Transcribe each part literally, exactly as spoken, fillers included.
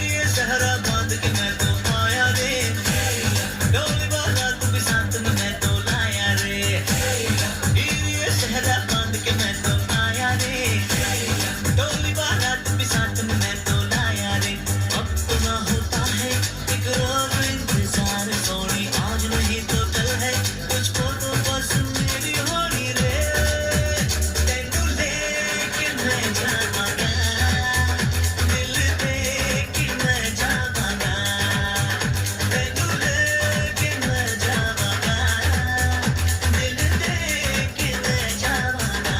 ये सहरा बांध के मैं तो आया रे, डोली बारात भी साथ में मैं तो लाया रे। ये सहरा बांध के मैं तो आया रे, डोली बारात भी साथ में मैं तो लाया रे। अब तो ना होता है एक रोज इंतजार सोनी, आज नहीं तो कल है, तुझको तो बस मेरी होनी रे। तैनू लेके मैं जावांगा, दिल दे के मैं जावांगा। तैनू लेके मैं जावांगा, दिल दे के मैं जावांगा।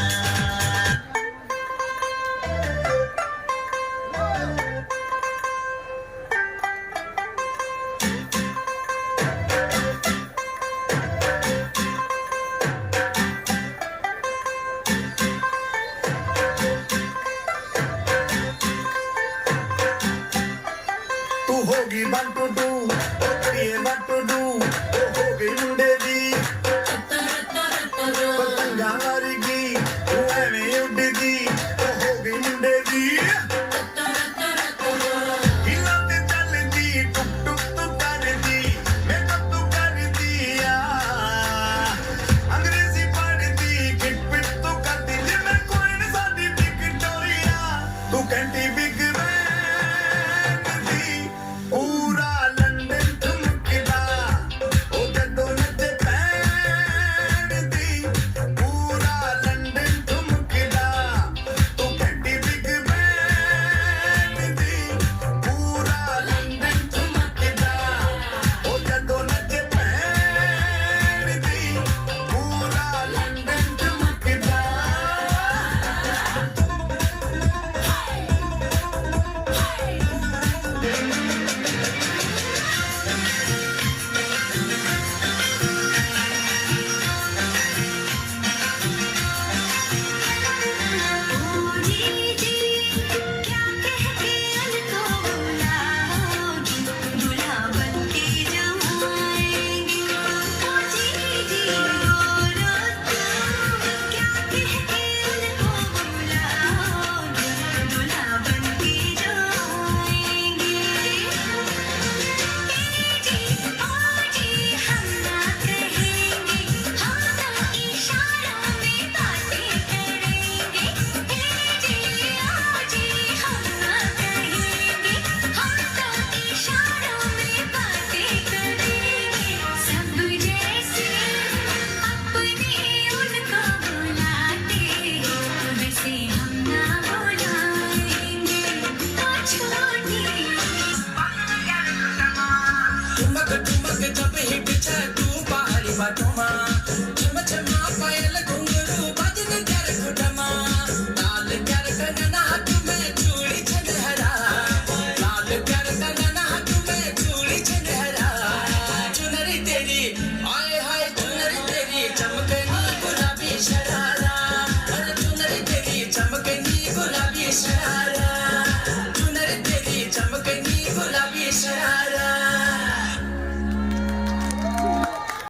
तू होगी बांटू डू, ओ करिए बांटू डू, ओ होगी मुंडे दी। पतंगा हमारी